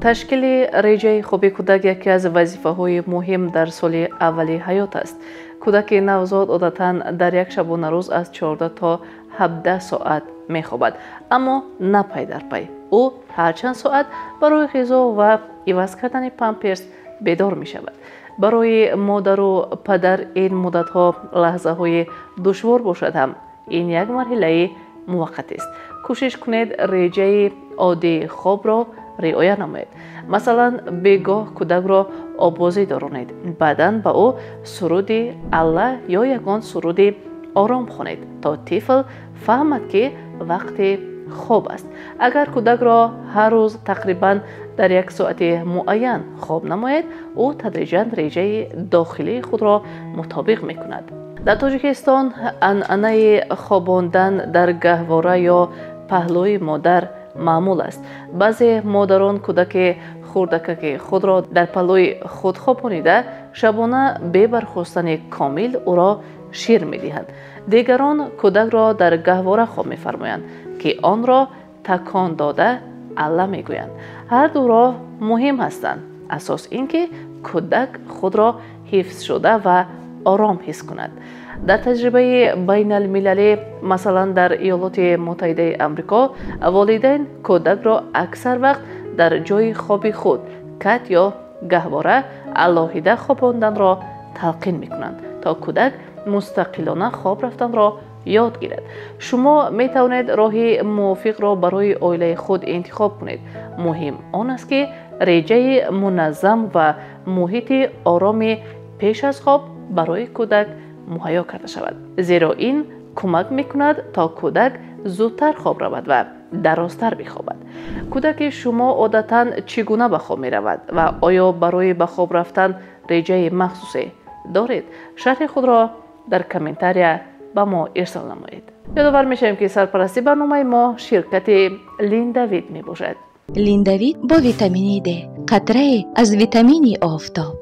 Ташкили реҷаи хоби кӯдак яке аз вазифаҳои муҳим дар соли аввали ҳаёт аст. Кӯдаки навзод одатан дар як шабонарӯз аз 14 то 17 соат мехобад, аммо на пай дар пай. Ӯ ҳар чанд соат барои ғизо ва иваз кардани памперс бедор мешавад. Барои модару падар ин муддатҳо лаҳзаҳои душвор бошад ҳам, ин як марҳилаи муваққатист. Кӯшиш кунед реҷаи оддии хобро риоя намоед. Масалан, бегоҳ кӯдакро оббозӣ доронед, баъдан ба ӯ суруди алла ё ягон суруди ором хонед, то тифл фаҳмад, ки вақти хоб аст. Агар кӯдакро ҳар рӯз тақрибан дар як соати муайян хоб намоед, ӯ тадриҷан реҷаи дохилии худро мутобиқ мекунад. Дар Тоҷикистон анъанаи хобондан дар гаҳвора ё паҳлӯи модар маъмул аст. Баъзе модарон кӯдаки хурдакаки худро дар паҳлӯи худ хобонида, шабона бе бархостани комил ӯро шир медиҳанд. Дигарон кӯдакро дар гаҳвора хоб мефармоянд, ки онро такон дода алла мегӯянд. Ҳар ду роҳ муҳим ҳастанд. Асос ин ки кӯдак худро ҳифзшуда ва ором ҳис кунад. Дар таҷрибаи байналмилалӣ, масалан, дар Иёлоти Муттаҳидаи Амрико, волидайн кӯдакро аксар вақт дар ҷойи хоби худ, кат ё гаҳвора, алоҳида хобонданро талқин мекунанд, то кӯдак мустақилона хоб рафтанро ёд гирад. Шумо метавонед роҳи мувофиқро барои оилаи худ интихоб кунед. Муҳим он аст, ки реҷаи муназзам ва муҳити ороми пеш аз хоб барои кӯдак муҳайё карда шавад, зеро ин кӯмак мекунад, то кӯдак зудтар хоб равад ва дарозтар бихобад. Кӯдаки шумо одатан чӣ гуна ба хоб меравад ва оё барои ба хоб рафтан реҷаи махсусе доред? Шарҳи худро дар комментария ба мо ирсол намоед. Ёдовар мешавем, ки сарпарасти барномаи мо ширкати Линдавид мебошад. Линдавид бо витамини Д, қатрае аз витамини офтоб.